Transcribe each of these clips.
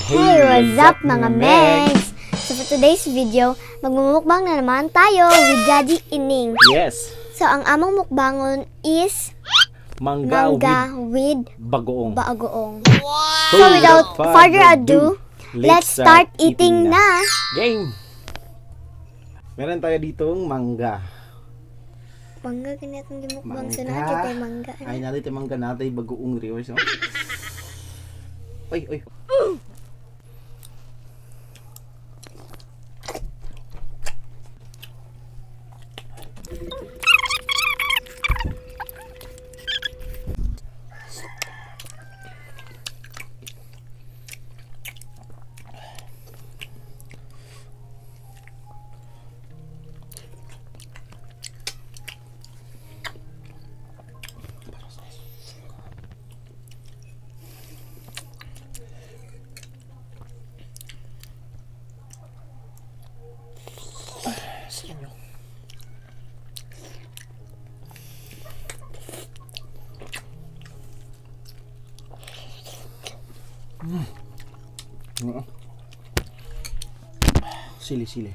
Hey, what's up, mga megs? So for today's video, magmumukbang na naman tayo with Daddy Ining. Yes. So ang among mukbangon is Mangga, mangga with with bagoong. Bagoong. So without further ado, let's start eating na! Game! Meron tayo ditong mangga. Mangga, ganyan itong gimukbang. So Mangga. nakakita yung mangga. Ay, natin yung mangga natin, bagoong reverse. Oh. Oy, oy. Oo. Sili, sili.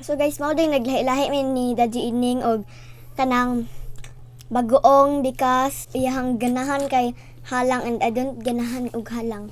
So guys, mao din naglahi-lahi mi ni Daddy Ining og kanang bagoong because iyahang ganahan kay halang and I don't ganahan og halang.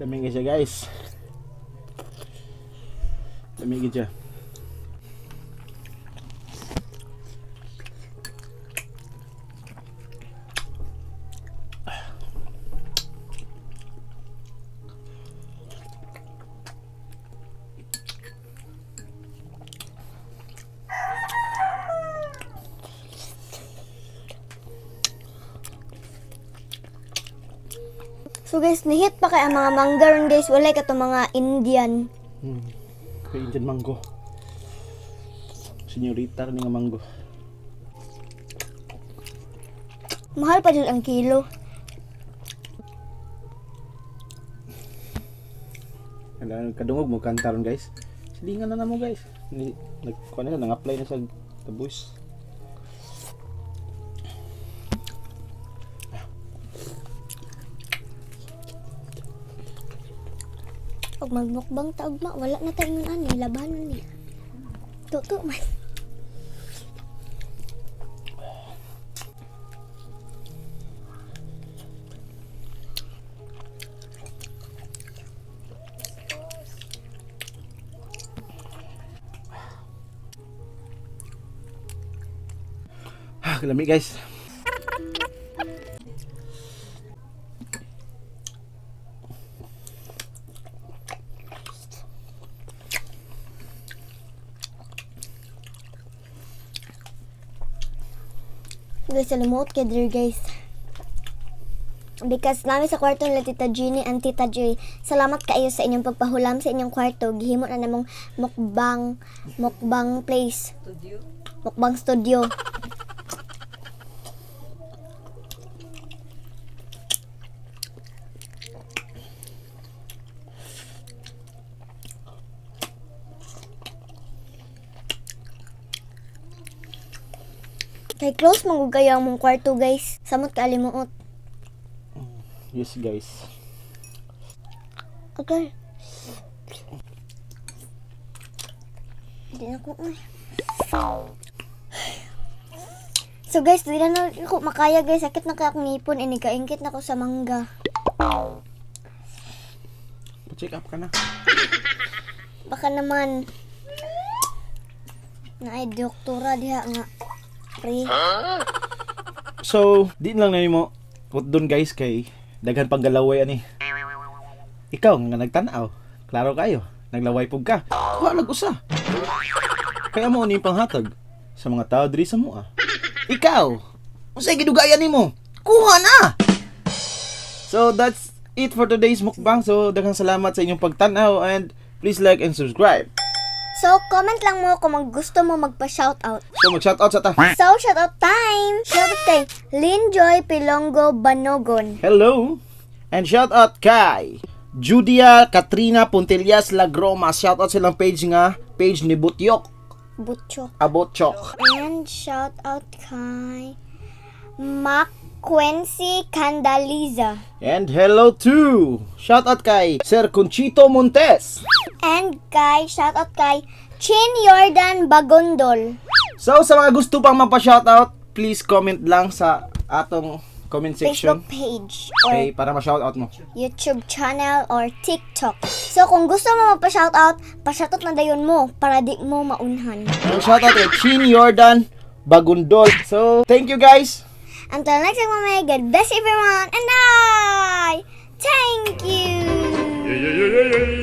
Lamig siya, guys. Lamig siya. So guys, nihit pa kay ang mga mangga ron, guys, walay kato mga Indian. Kay Indian mango. Senyorita ni nga mango. Mahal pa jud ang kilo. Kailangan kadungog mo kanta ron, guys. Silingan na na mo, guys. Ni nag kuan na nang-apply na sa The Voice. Og magmukbang ta ugma, wala na ta ingon ani, labanon ni. Tuto man. Ah, lami, guys. Guys, salimuot kay dear guys. Because nami sa kwarto nila Tita Jeannie and Tita Joy. Salamat kaayo sa inyong pagpahulam sa inyong kwarto. Gihimo na namong mukbang mukbang place. Studio? Mukbang studio. Kay close man gud kayo ang mong kwarto, guys. Samot ka alimuot. Yes, guys. Okay. Hindi na ko ay. So guys, di na ako makaya, guys. Sakit na kaya akong ngipon. Ini kaingkit na ko sa mangga. Check up ka na. Baka naman naay doktora diha nga free. So, di lang na nimo doon, guys, kay daghan pang galaway ani. Ikaw nga nagtan-aw, klaro kayo, naglaway pug ka. Kuha lag usa. Kaya mo ni panghatag sa mga tao diri sa mua. Ikaw, unsay gidugayan nimo? Kuha na. So that's it for today's mukbang. So daghang salamat sa inyong pagtan-aw and please like and subscribe. So, comment lang mo kung gusto mo magpa-shoutout. So mag-shoutout sa ta. So, shoutout time! Shoutout kay Lynn Joy Pilongo Banogon. Hello! And shout out kay Judia Katrina Pontillas Lagroma. Shout out silang page nga page ni Butyok. Butchok. Abotchok. And shoutout kay Mac Quincy Candaliza. And hello to shout out kay Sir Conchito Montes. And kay, shoutout kay Chin Jordan Bagondol. So sa mga gusto pang mapa-shoutout, please comment lang sa atong comment section. Facebook page or Okay, para ma-shoutout mo. YouTube channel or TikTok. So kung gusto mo magpa-shoutout, pa-shoutout na dayon mo para di mo maunhan. And shoutout kay Chin Jordan Bagundol. So, thank you, guys. Until next time, mga, God bless everyone and I thank you. Yeah.